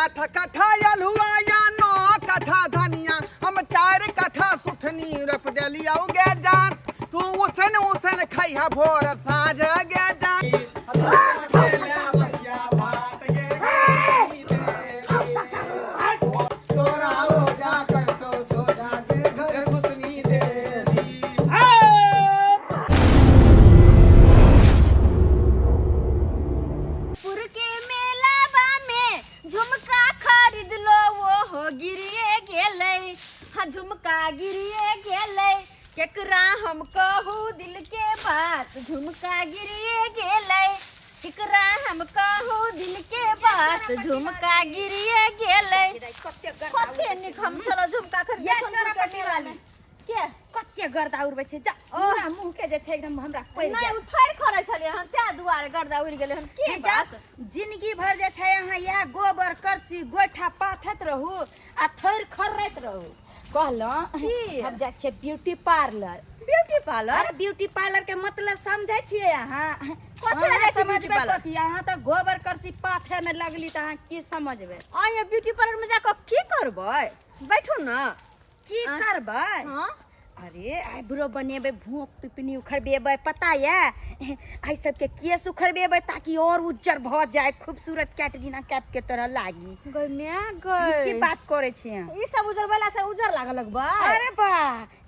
आठ कट्ठा अल्हुआ या नौ कट्ठा धनिया, हम 4 कट्ठा सुथनी रोप देलियौ गे जान, तू उसन उसन खैहा भोर साँझ गे जान। पुर के मेलावा में झुमका खरीद लो, वो हो गिरिए गेलै, हाँ झुमका गिरिए गेलै, केकरा हम कहू दिल के बात, झुमका गिरिए गेलै, केकरा हम कहू दिल के बात, झुमका गिरिए गेलै। कते नीक हम छलो झुमका खरीद ये चोरा वाली के कते गर्दा उड़बै छै जा पूरा मुंह के जे छै एकदम हमरा पड़ि नहि गेल। ओ थैर खरै छलियै हन तै दुआरे गर्दा उड़ि गेलै हन के हे जा, बात। जिंदगी भर जे छै अहाँ इएह गोबर करसी गोइठा पाथैत रहू आ थैर खर्रैत रहू। कहलहुँ की? हम जाइ छियै ब्यूटी पार्लर। Beauty parlour? अरे ब्यूटी पार्लर के मतलब समझै छियै अहाँ? कथी लए जाइ छियै ब्यूटी समझबै पार्लर? कथी? अहाँ तऽ गोबर करसी पाथे में लगली तऽ अहाँ की समझबै? आइ ब्यूटी पार्लर में जाकऽ की करबै? बैठू ने। की करबै? हाँ? अरे आइब्रो बनेबै, भोंक पिपनी उखड़बेबै, पता ये आइ सबके केस उखड़बेबै ताकि और उज्जर भऽ जाए, खूबसूरत कैटरीना कैफ के तरह लागी। गई म्या गई। की बात करै छी अहाँ? ई सब उजर वाला से उजर लागऽ लगबै? अरे बा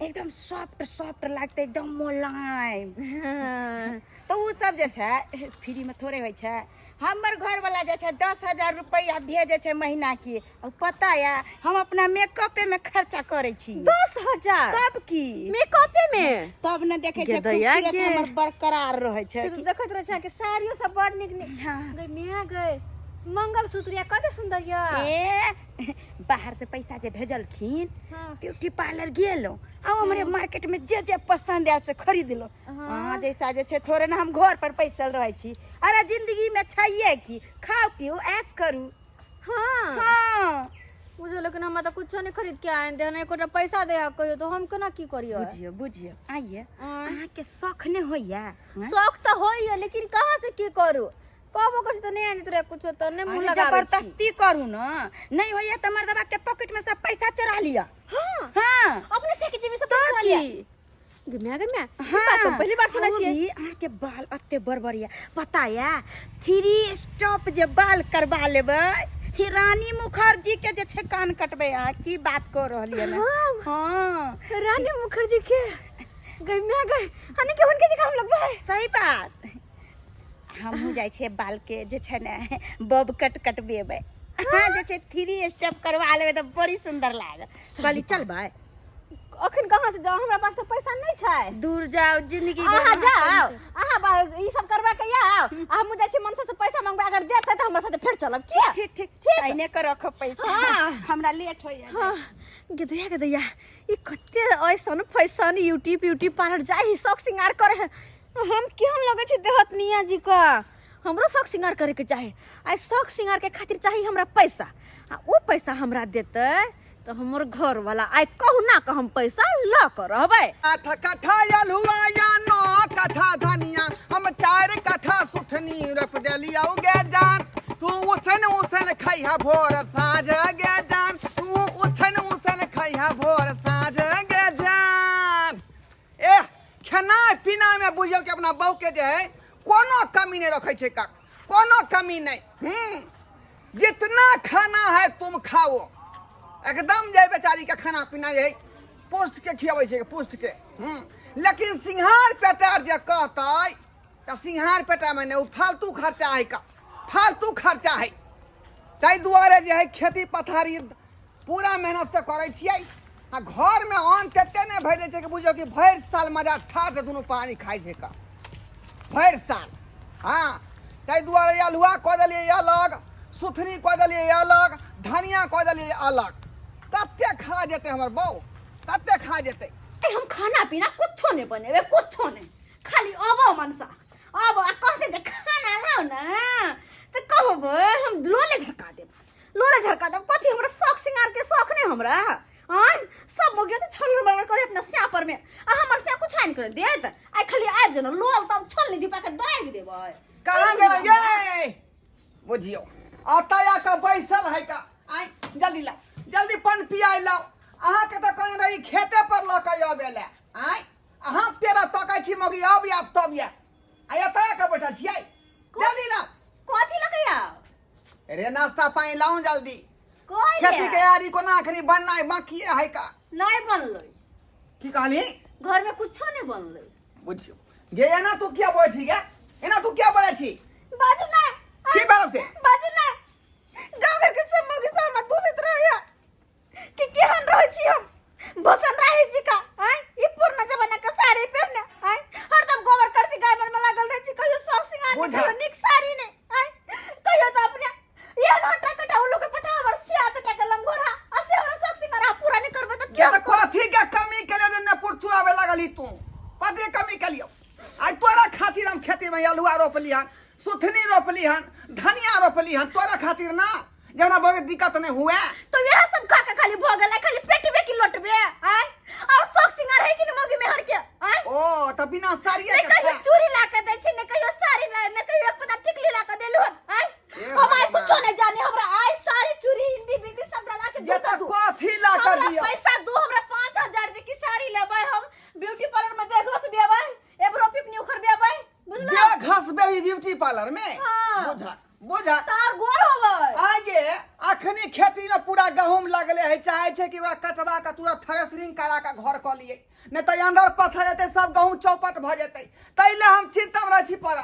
एकदम सॉफ्ट सॉफ्ट लागतै, एकदम मोलायम। हाँ। तऽ ओ सब जे छै फ्री में थोड़े होइ छै। हमर घर वाला जे छै 10,000 रुपया भेजै छै महीना के, और पता या हम अपना मेकअपे में खर्चा करै छी। 10,000? तब की मेकअपे में? तब ने देखै छै गे दैया खूबसूरत गे। हमर बरकरार रहै छै। से तऽ देखैत रहै छै अहाँके साड़ियो सब बड़ नीक नीक। हाँ। गई मियाँ गई, मंगलसूत्र या कते सुंदर या। ए बाहर से पैसा जे भेजलखिन, हाँ। ब्यूटी पार्लर गेलहुँ आ हमरे मार्केट में जे जे पसंद आयल से खरीदलहुँ। हाँ। अहाँ जैसा जे छै थोड़े ने हम घर पर बैसल रहै छी। अरे जिंदगी में छैहे की, खाउ पीऊ ऐश करू। हाँ। हाँ। बुझो लेकिन हमरा तऽ कुछो नहि खरीद के आनि दे, नहि एकोटा पैसा दे कहियो, तऽ हम केना की करियो? बुझियो बुझियो आइए आँय। अहाँके शौख नहि होइया? आँय? शौख तऽ होइया लेकिन कहाँ से की करू? कहबो करै छी तऽ नहि आनैत रहै कुछो, तऽ नहि मुँह अरे लगाबै छी। जबरदस्ती करू ने, नहि होइया तऽ मर्दबा के पॉकेट में सब पैसा चोरा लिअ। हाँ। हाँ। अपने से के जेबी से तऽ पैसा चोरा लिअ। की? गे म्या, गे म्या। ई हाँ। बात तऽ पहली बार सुनै हाँ, छियै। भी अहाँके बाल अते बड़ या, पता या 3 स्टॉप जे बाल करबा लेबै, ही रानी मुखर्जी के जे छै कान कटबै। अहाँ की बात कऽ रहलियै ने? हाँ। हाँ। रानी मुखर्जी के गई म्या गई, हनी के हुनके जे काम लगबै। सही बात। हमहूँ जाइ छियै बाल के जे छै ने बब कट कटबेबै। हाँ जे छै 3 स्टेप करवा लेबै तऽ बड़ी सुंदर लागत। कहली चलबै? अखन कहाँ से जाउ, हमरा पास तऽ पैसा नहि छै। दूर जाओ जिंदगी भर अहाँ अहाँ जाओ, अहाँ ई सब करवा के आउ, आ हमहूँ जाइ छी मनसा से पैसा मंगबै, अगर देतै तऽ हमरा साथे फेर चलब। किया? ठीक ठीक ठीक। एने के रखो पैसा। हाँ। हमरा लेट होइया। हाँ। गेदैया गेदैया ई कते ऐसन फैशन यूट्यूब ब्यूटी पार्लर जाइ है, शौक श्रृंगार करे है। हम केहन लगै छी देहत निया जी का? हमरो शौक श्रृंगार करे के चाही। आइ शौक श्रृंगार के खातिर चाही हमरा पैसा, आ ओ पैसा हमरा देतै तऽ हमर घर वाला आइ कहुना कऽ हम पैसा लऽ कऽ रहबै। 8 कट्ठा अल्हुआ या 9 कट्ठा धनिया, हम 4 कट्ठा सुथनी रोप देलियौ गे जान, तू उसन उसन खैहा भोर साँझ गे जान, तू उसन उसन खैहा भोर साँझ गे जान। एह खेनाइ पीना में बुझियौ कि अपना बहू के जे है कोनो कमी नहीं रखै छै काक, कोनो कमी नहीं। जितना खाना है तुम खाओ, एकदम जे बेचारी के खाना पीना जे है पुष्ट के खियाबै छै, पुष्ट के। लेकिन सिंघार पेटार जे कहतै तऽ सिंघार पेटा में ने ओ फालतू खर्चा है का, फालतू खर्चा है। ताहि दुआरे जे है खेती पथारी पूरा मेहनत से करै छियै, आ घर में अन्न तते नहि भरि दै छै कि बुझियौ कि भरि साल मजा ठाढ़ से दुनू पानी खाइ छै का भरि साल। हाँ ताहि दुआरे अल्हुआ कऽ देलियै अलग, सुथनी कऽ देलियै अलग, धनिया कऽ देलियै अलग। कते खा जेतै हमर बहू, कते खा जेतै? ए, हम खाना पीना कुछो नहीं बनेबै, कुछो नहीं, खाली अबो मनसा अबो आ कहते जे खाना लाओ ना तऽ कहबै हम लोले झरका देब, लोले झरका देब। कथी हमरा शौक श्रृंगार के शौक नहीं हमरा? आन सब मौगिया तऽ छल मलर करे अपना स्या पर में, आ हमर स्या कुछ आनि कर देत। आइ खाली आबि जेना लोल तब छल नहीं दीपा के दागि देबै। कहाँ गेल ये? बुझियौ अतः आके बैसल है का। आइ जल्दी ला जल्दी पानि पियाइ लाउ अहाँके तऽ कहने रही खेते पर लऽ कऽ अबै लए आइ अहाँ पेरा तकै छी मौगी अब आयब तब आयब आ एतऽ के बैठल छियै जल्दी लाउ कथी लऽ कऽ आउ अरे नाश्ता पानि लाउ जल्दी कोई खेती के यारी कोना अखनी बननाइ बाकिए है का नहीं बनलै की कहली घर में कुछो नहीं बनलै बुझियो गे एना तू किया बोलै छी गे एना तू किया बोलै छी बाजू ना की भेल से बाजू ना गाँव घर के सब मौगी सब हमरा दूषित रहैया कि केहन रहै छी हम भसन रहै छी का आय ई पुरना जमाना के साड़ी पहिरने आय हरदम गोबर करसी गाय मन में लागल रहै छी कहियो शौक सिंगार नहीं बुझा। कहियो नीक साड़ी नहीं आय कहियो तो अपने एहन हटा कटा उल्लू के पठावा हमर सिया कटा के लंगोरा आ से हमरा शौक सिंगार अहाँ पूरा नहीं करबै तऽ ये क्या तऽ कथी के कमी के लिए ने पुरचू आवे लागली तू कथी के कमी के लिए आइ तोरा खातिर हम खेती में अल्हुआ रोपली हन सुथनी रोपली हन धनिया रोपली हन तोरा खातिर ना जे हमरा बहुत दिक्कत नहीं हुए तो यह सब खा के खाली भऽ गेलै खाली पेटबे की लोटबे आय और शौक सिंगार है कि न मौगी मेहर के आय ओ तऽ बिना साड़िए नहीं के कहियो खा। चूड़ी ला के दै छै नहीं कहियो साड़ी ला नहीं कहियो एक पता टिकली ला के देलु हन आय ए हम आइ भगवान। कुछो नहीं जाने हमरा आइ साड़ी चूड़ी हिंदी बिंदी सब ला के ये दू तऽ दू कथी ला के हमरा दियौ पैसा दू हमरा 5000 दे की साड़ी लेबै हम ब्यूटी पार्लर में देख घस बेबै एबरो पिपनी उखड़ बेबै बुझलो दे घस बेबी ब्यूटी पार्लर में हाँ। बुझा बुझा तार गोर होबै आगे अखनी खेती में पूरा गहूम लगले है चाहे छै कि ओकरा कटवा के तुरंत थ्रेसरिंग करा के घर कऽ लिए नहीं तऽ अंदर पत्थर जेतै सब गहूम चौपट भऽ जेतै ताहि ले हम चिंता में रहै छी पड़ल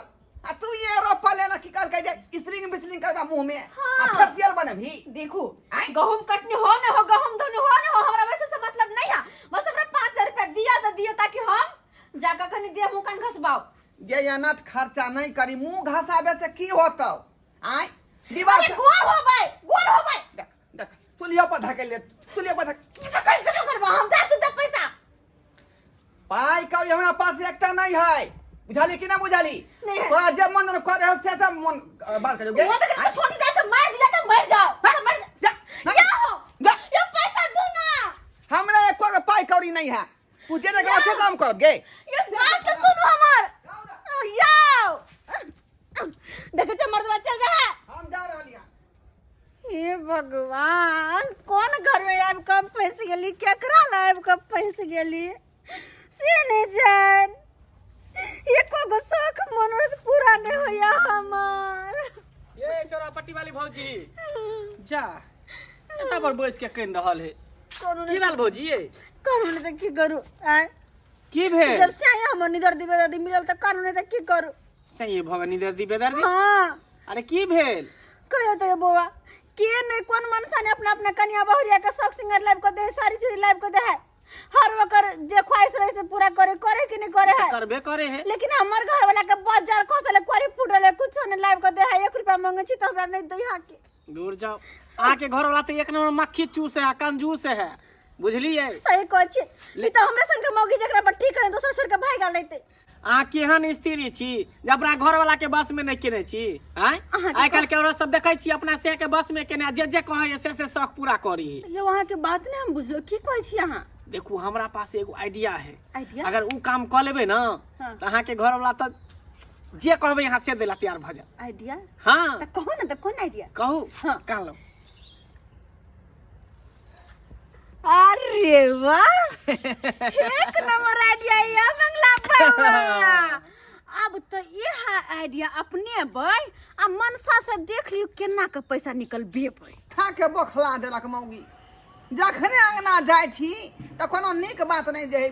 आ तू ये रोपल ना की कहलकै जे इसलिंग बिसलिंग करबा मुंह में आ हाँ। फेसियल बनबही देखू आँय? गहूम कटनी हो न हो गहूम धोनी हो न हो हमरा वैसे से मतलब नहीं है बस हमरा 5000 रुपया दिया तो दियो ताकि हम जाकर कनी देह मुंह कान घसबाओ गे अनट खर्चा नहीं करी मुंह घसाबे से की होतौ आय दीवार अरे से गोर होबै गोर होबै देख देख चुल्हिया पर धकेल ले चुल्हिया पर धक धकेल के करबो हम दे तू दे पैसा पाई कौड़ी हमरा पास एकटा नहीं है बुझाली कि ना बुझाली नहीं है। तोरा जे मन करे हो से सब मन बात करियो गे वो तो करके छोटी जाके मार दिया तो मर जाओ तो मर जा, जा नहीं। क्या हो जा। ये पैसा दो ना हमरा एको गो पाई कौड़ी नहीं है तू जे जगह से काम कर गे ये बात तो सुनो हमार याओ देखो छे मर्दवा चल जा है हम जा रहली हन हे भगवान कौन घर में आबि कऽ हम फँसि गेली केकरा लए आबि कऽ फँसि गेली से नहि जान एको गो शौक मनोरथ पूरा नहि होइया हमर ये चोरा पट्टी वाली भौजी जा एता पर बैस के कनि रहल है करू की नहि भेल भौजी ये करू नहि तऽ की करू आँय की भेल जब से आया हमर निदर दिबे दादी मिलल तऽ करू नहि तऽ की करू सही भगनी दर्दी बेदर्दी हाँ अरे की भेल कहियो तो बौआ के नहीं कौन मनसा ने अपना अपना कनिया बहुरिया के शौक सिंगार लाइब के दे साड़ी चूड़ी लाइब के दे है हर ओकर जे ख्वाहिश रहे से पूरा करे करे कि नहीं करे है करबे करे है लेकिन हमर घर वाला के बाजार खसल कोरी फूटल है कुछो नहीं लाइब के दे है एक रुपया मांगे छी तो हमरा नहीं दे है के दूर जाओ आके घर वाला तो एक नंबर मक्खी चूस है कंजूस है बुझलिए सही कहै छी ई तो हमरा संग के मौगी जकरा पर ठीक है दोसर छोड़ के भाग गेल रहते अहाँ केहन स्त्री छी जे अपना घर वाला के बस में नहीं केने छी आँय अहाँके आइ काल्हि के औरत सब देखै छी अपना से के बस में केने आ जे जे कहै से से शौक पूरा करी यो अहाँ के बात नहीं हम बुझलो की कहै छी अहाँ देखू हमरा पास एगो आइडिया है आइडिया? अगर ऊ काम कऽ लेबै ना हाँ। तऽ अहाँके घर वाला तऽ जे कहबै अहाँ से देला तैयार भऽ जायत आइडिया हाँ तऽ कहू ने तऽ कोन आइडिया कहू हाँ। कहलहुँ अरे वाह एक नंबर आइडिया या मंगला बाबा अब तो ये आइडिया अपने बै आ मनसा से देख लियो केना के पैसा निकल बेबै थाके बोखला देलक मौगी जखने अंगना जाइ छी तऽ कोनो नीक बात नहि जे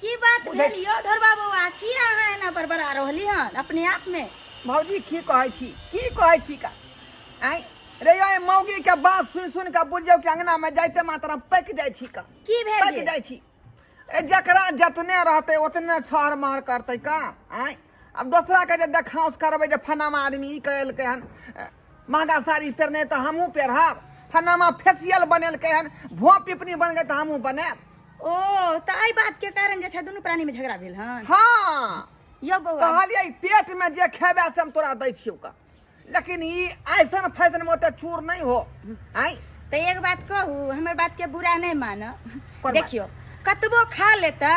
की बात बुझै भेल यौ ढोरबा बौआ की अहाँ एना बड़बड़ा रहली हन अपने आप में भौजी की कहै छी की कहै छी का आँय रे यो मौगी के बात सुनि सुनि कऽ बुझियौ कि अंगना में जाइते मात्र हम पकि जाइ छी का की भेल पकि जे? जाइ छी ए जकरा जतने रहतै ओतने छहर महर करतै का आँय आब दोसरा के जे देखाउस करबै जे फलामा आदमी ई करेलकै हन महगा साड़ी पहिरने तऽ हमहूँ पहिरब फलामा फेसियल बनेलकै हन भों पिपनी बन गेल तऽ हमहूँ बनायब ओ तऽ एहि बात के कारण जे छै दुनू प्राणी में झगड़ा भेल हन हाँ यौ बौआ कहलियै पेट में जे खेबै से हम तोरा दै छियौ का लेकिन ई ऐसन फैशन में ओते चूर नहीं हो आँय तऽ एक बात कहू हमर बात के बुरा नहि मानब कोन बात? देखियौ कतबो खा लेतै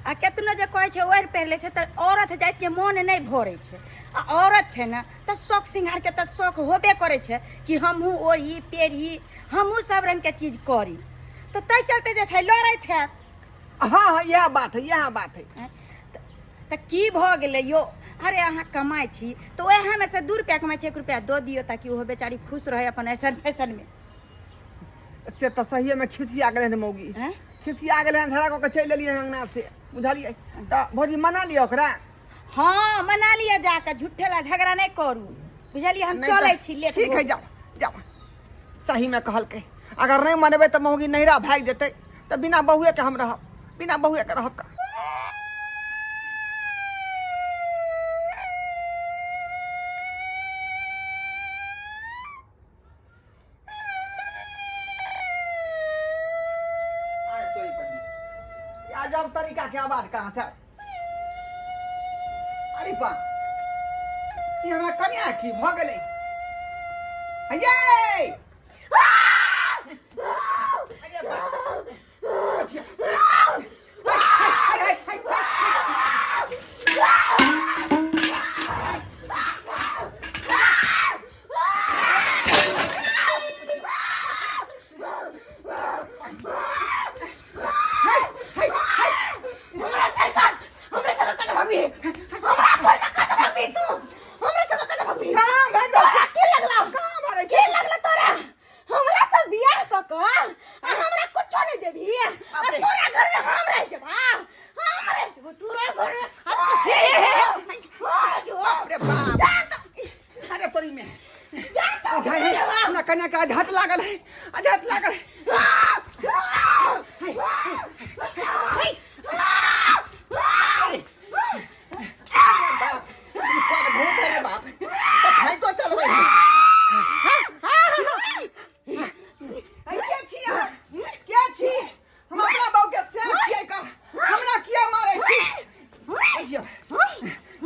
आ आ केतनो जे कहै छै ओढ़ि पहिर लै छै तऽ औरत जातिके मोन नहि भरै छै। आ औरत छै ने तऽ शौक सिंगारके तऽ शौक होबे करै छै कि हमहूँ ओढ़ी पेढ़ी, हमहूँ सब रङ्गके चीज करी, तऽ ताहि चलते जे छै लड़ैत हैत। हाँ हाँ, इएह बात है, इएह बात है। तऽ की भऽ गेलै यौ? अरे अहाँ कमाइ छी तऽ ओएहमे से 2 रुपया कमाइ छी, 1 रुपया दऽ दियौ ताकि ओहो बेचारी खुश रहै अपन ऐसन फैशनमे। से तऽ सहिएमे खिसिया गेलै हन मौगी। आँय? खिसिया गेलै हन, झगड़ा कऽ के चलि एलियै हन अङ्गना से, बुझलियै? तऽ भौजी मना लिअ ओकरा। हँ, मना लिअ जाकऽ, झूठे ला झगड़ा नहि करू, बुझलियै? हम नहि तऽ चलै छी, लेट ठीक भऽ है, जाउ जाउ। सहीमे कहलकै, अगर नहि मनेबै तऽ मौगी नैहरा भागि जेतै, तऽ बिना बहुएके हम रहब, बिना बहुएके रहब। का आरे तोरी बहिन, ई अजब तरीका के आवाज कहाँ से? अरे बा, ई हमरा कनिया की भऽ गेलै? हये, अरे बा, अच्छा। हाय, हाय, हाय, हाय, हाय। हमरा छोड़ कर, हमरा छोड़ कर, भगवी हमरा छोड़ कर, भगवी तू हमरा छोड़ कर, भगवी। कहाँ भागि जाउ? तोरा की लगलो? कहाँ भागै छी? की लगलो तोरा? हमरा सब बियाह क क आ हमरा कुछो नहीं देबी, आ बाप रे। तोरा घर में हम रह जेबा, हम रह जेबो तोरा घर में। बाप रे बाप, अरे तोरी में बुझाइ है हमरा कन्या के अझट लागल है, अझट लागल है। अरे बाप, ई कोन भूत है रे बाप? तऽ फाइटो चलबै है। अरे के छी अहाँ? के छी? हम अपना बाबू के से छियै का, हमरा किया मारै छी? अइयो,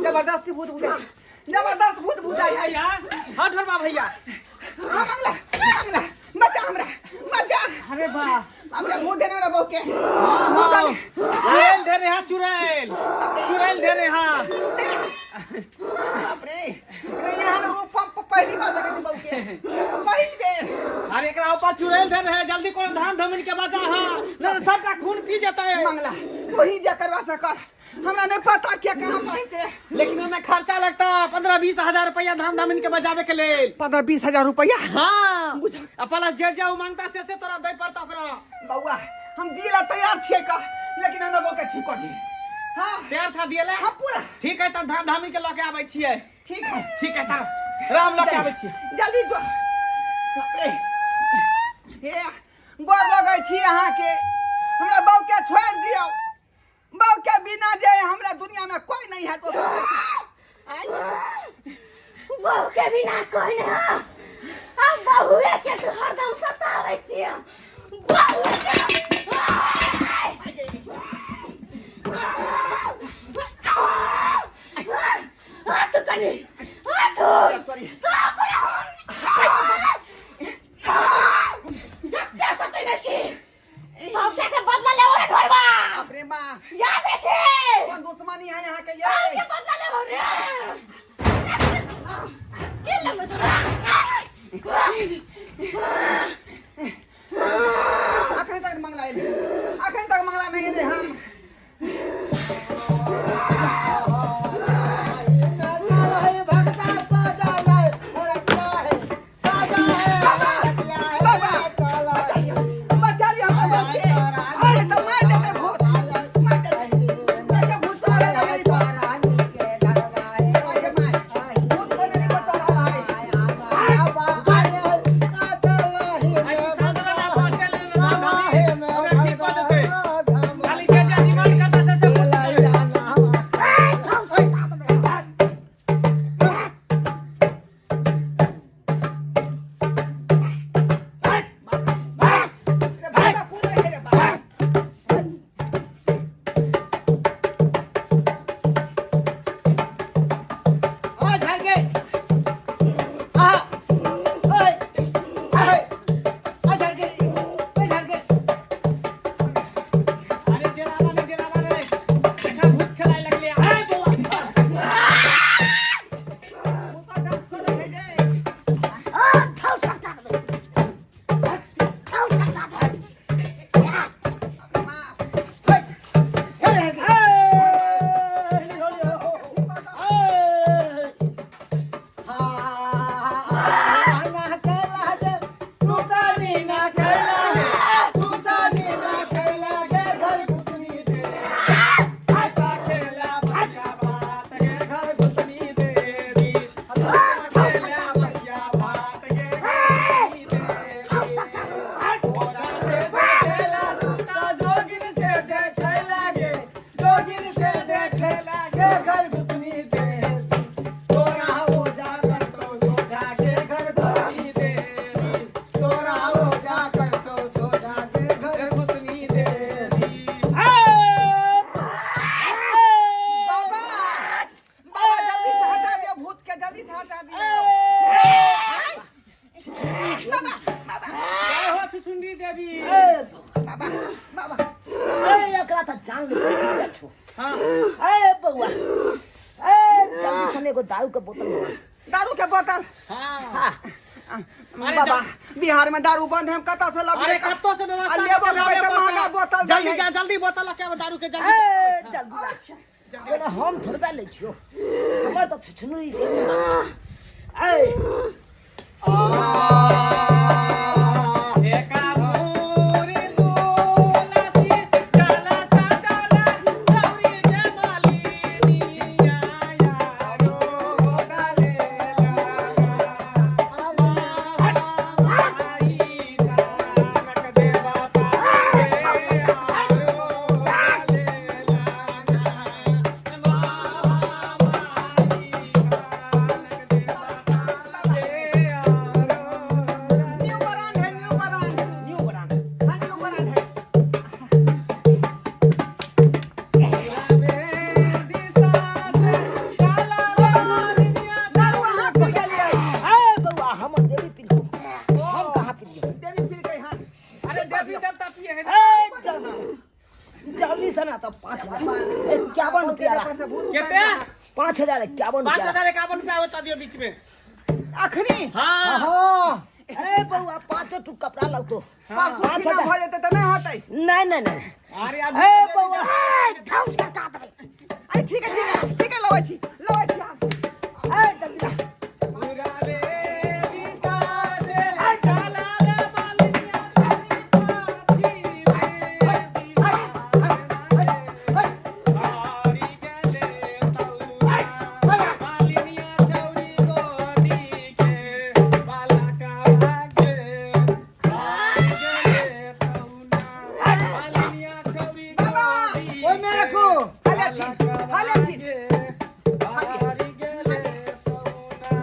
जबरदस्ती भूत बुझाइ, जबरदस्त भूत बुझाइ है। भैया, हाँ ढोरबा भैया। हाँ मंगला, मंगला, बचा हमरा, बचा। अरे बा, हमरा भूत देने हमरा बहू के भूत देने। चुड़ैल धरे हाँ, चुड़ैल, चुड़ैल धरे हाँ। बाप रे रे, यहाँ रूप हम पहली बार देखै छी बहू के, पहिल बेर। अरे एकरा ऊपर चुड़ैल धरे है, जल्दी कोनो धान धमिन के बचा। हाँ, नहीं तो सबटा खून पी जेतै। मंगला, तू ही जे करवा से कर, हमरा नहीं पता के कहाँ पहुँचते। लेकिन ओमे खर्चा लगता 15-20 हजार रुपया धाम धामिन के बजावे के लेल। 15-20 हजार रुपया? हाँ। बुझा। आ पला जे जे उ मांगता से तोरा दै पड़ता ओकरा। बौआ, हम दिए ला तैयार छियै का, लेकिन हमरा बौआ के ठीक कर दी। हाँ। तैयार छा दिए ला? हाँ, पूरा। ठीक है, तब धाम धामिन के लके आबै छियै। ठीक है। ठीक है, तब राम लके आबै छियै। जल्दी जो। बाप रे, हे गोर लगै छी अहाँके, हमरा बौआ के छोड़ि दियौ। बौआ के बिना जे हमरा दुनिया में कोई नहीं है दोसर। आइ बहू के बिना कोई नहीं है। हम बहुए के तो हरदम सताबै छियै, बहुए के। हाथ कनी हाथ तोरी। जते सतेने छी सबटा के बदला लेबो रे ढोरबा। बाप रे बाप, याद रखे कौन दुश्मनी है यहाँ के? सबके ये बदला लेबो रे। के लगलो तोरा? अखन तक मंगला एलै, अखन तक मंगला नहीं एलै। हम बाबा, बचा लिअ, बचा लिअ हमरा बाप के। अरे तऽ मारि देतै भूत, मारि देतै। देखियौ भूत चढ़ल है गाड़ी पर। आइ गे माय, भूत कोने नहीं पर चढ़ल है। दियो। बाबा बाबा। जय हो छुछुंडी देवी। ए बाबा बाबा। ए एकरा त जान ले छो। हाँ। ए बउआ, ए जल्दी से एगो दारू के बोतल मंगा। दारू के बोतल? हाँ। हाँ। अरे बाबा, बिहार में दारू बंद है, हम कतऽ से लबियै? अरे कत्तो से व्यवस्था आ लेबो के करके पैसा लाबे महंगा पड़तै। बोतल जल्दी दै जा, है। जल्दी बोतल लके आबो दारू के, जल्दी। ए जल्दी ला। जेना हम थोड़बे लै छियो, हमर तऽ छुछुनरी देवी। ए एका मोरी तुलसी जल सजल गौरी के मालिनिया यारो डाले लगा। माई सानक देवता के यारो डाले लगा। माई सानक देवता के यारो। न्यू ब्रांड है, न्यू ब्रांड। New brand. हाँ, न्यू ब्रांड है। दारू अहाँ पी गेलियै? ए बउआ, हमर देवी पिलको, हम कहाँ पिलियो? देवी पी गई। हाँ। अरे देवी देवता पिए है। ए जल्दी से, जल्दी से ना तब 5051 रुपया ला। केते? 5051 पाँच रुपया। हजार 51 रुपया होता दियो बीच में। अखनी? हाँ। हाँ। ए बउआ, पाँचो टुक कपड़ा लाउ तो। परसों पाँच खिना हजार। भऽ जेतै तऽ नहि होतै। नहीं नहीं नहीं। अरे अब ए बउआ, ए ढाउ सका देबै। अरे ठीक है, ठीक है, ठीक है, लबै छी, लबै छी हम। ए जल्दी ला। पुरावे दिशा से चला रे मालिनिया छनी पाछी में दिशा हारी गेले तौरा मालिनिया छौरी गोदी के बालका भागे हारी गेले तौरा मालिनिया छौरी बाबा, गोदी ओहिमे रखू। हले ठीक, हले ठीक। हारी गेले तौरा।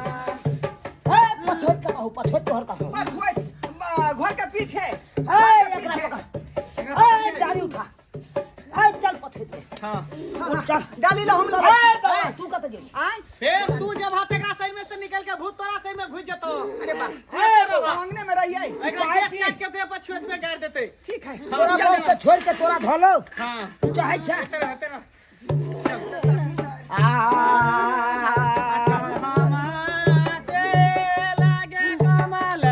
ए पछोत का कहू, पछोत तोहर का कहू। बस होइत, घर के पीछे, ए घर के एकरा पीछे। पकड़। ए डाली उठा। ए चल पछोत में। हाँ। हाँ, चल। डाली ला, हम लबै। ए बउआ, तू कतऽ जेबही? आँय? फिर तू जब हाथे का सही में से निकल के भूत तोरा सही में घुस जतो। अरे बा, ए बउआ, आंगने में रहियै। एकरा गैस काट के तोरे पछुएत में गाड़ देते। ठीक है। तोरा बहू के छोड़ के तोरा धलो। हाँ। तू चाहै छै? तेरा तेरा आ से लागे कमल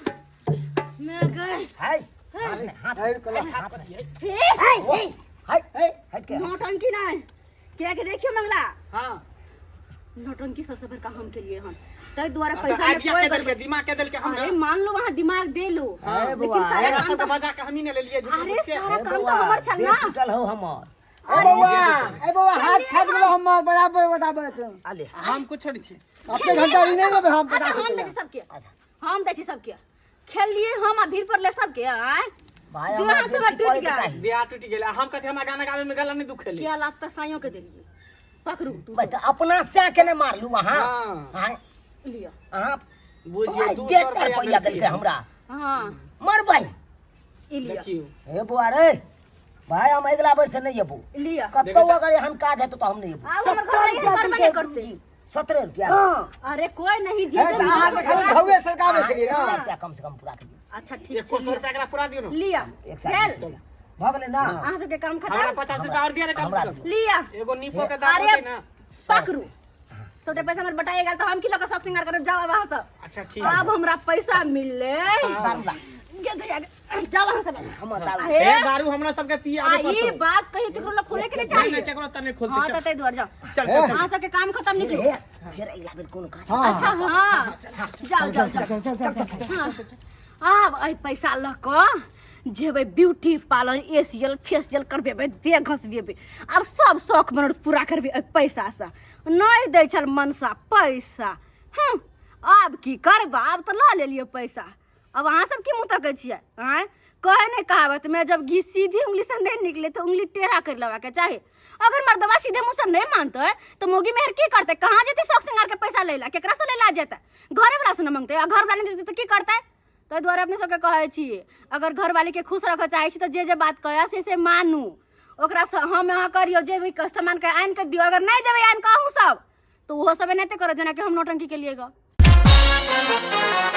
मैं गए। हाय, हाथ हाथ। हे। हाय हाय, हट के। नौटंकी नहीं क्या के देखियो मंगला। हाँ। नौटंकी सबसे बड़का हम के लिए हम तै द्वारा तो पैसा में आइडिया कोई के देल के गड़बड़- दिमाग के देल के हम अरे मान लो वहाँ दिमाग दे लो, ए लेकिन बउआ, सारा एकरा काम सब तो मजा के हम ही ने ले लिए झूठ अरे मूठ के। सारा ए काम तो बउआ, हमर छल देह ना। टूटल हो हमर। ए बउआ, ए बउआ, हाथ फाट गेलो हमर, बराबर बताबै तू। आले। हम कुछ नहीं छी। अपने घंटा ई नहीं लेबै हम। अच्छा, 50 हम दै रुपया। छी सबके, हम दै छी सबके, खेललिए हम आ भीड़ पड़ले सबके। आय भाई, देह हमरा हाथ बेसी हमर टूटि पढ़े के गेल। चाही। देह टूटि गेल। हम कथी, हमरा गाना गावे में गला नहीं दुखेली। क्या लात तऽ साइयों के देलिए, पकड़ू तू। भाई, तऽ अपना सै के ने मारलू अहाँ। हाँ। हाँ। लिअ। अहाँ बुझियौ, भाई, 200 150 रुपया देलकै हमरा। हाँ। मरबै। ई लिअ। देखियौ। हे बौआ रे भाई, हम अगिला बेर से नहीं अबू। लिअ। कतौ अगर एहन काज हेतौ तऽ हम नहीं अबू। आब हमर घर 70 रुपया करबे नहि देलकै। करतै। 17 रुपया। हाँ। अरे कोई नहीं है जे तऽ अहाँ तऽ खाली घौए सरकाबै छलियै एक सए ने। रुपया कम से कम पूरा के दियौ। अच्छा ठीक एको छै। सौ रुपया एकरा पूरा दियौ ने। लिअ। 120 भेल रुपया भऽ गेलै ना? अहाँ सबके काम हमरा खतम। 50 रुपया और दिया रे कम हमरा से कम। दियौ। लिअ। एगो नीपो के दाम अरे होतै ना। पकड़ू, छोटे पैसा हमर बटाए गेल तऽ हम की लऽ कऽ शौक श्रृंगार करब? जाउ अब अहाँ सब। अच्छा ठीक। आब हमरा पैसा मिललै। दारू ला। गे गया, जाउ अहाँ सब। हमर दारू। अरे ए दारू हमरा सबके पिए आ आबे ई पड़तौ। बात कहियो केकरो लग खोले के नहीं नहीं चाहिए। नहीं, केकरो तने खोलते। हाँ चल तऽ ताहि दुआरे जाउ। चल चल चल। अहाँ सबके काम खतम, निकलू। हे, फेर अगिला बेर कोनो काज। अच्छा हाँ, जाउ जाउ जाउ। चल चल चल चल। हाँ। आब एहि पैसा लऽ कऽ जेबै ब्यूटी पार्लर, एशियल फेसियल करबेबै, देह घसबेबै, आब सब शौक मनोरथ पूरा करबै एहि पैसासँ। नहि दै छल मनसा पैसा। हूँ, आब की करबै? आब तऽ लऽ लेलियै पैसा, अब अहाँ सब की मुँह तकै छियै? आँय, कहे नहीं कहावत में, जब घी सीधी उंगली से नहीं निकले तो उंगली टेढ़ा कर लेवा के चाही। अगर मर्दवा सीधे मुँह से नहीं मानते तो मोगी मेहर की करते? कहाँ जेते शौक श्रृंगार के पैसा ले ला? केकरा से ले ला जेते? घरे वाला से न मांगते, आ घर वाला नहीं देते तो की करते? ताहि दुआरे अपने सबके कहै छी, अगर घरवालीके खुश रखऽ चाहै छी तऽ जे जे बात कहै से से मानू। ओकरा हम अहाँ करियौ, जे भी सामानके आनि कऽ दियौ। अगर नहि देबै आनि कऽ अहूँ सब, तऽ ओहो सब एनाहिते करत जेनाकि हम नौटंकी केलियै गऽ।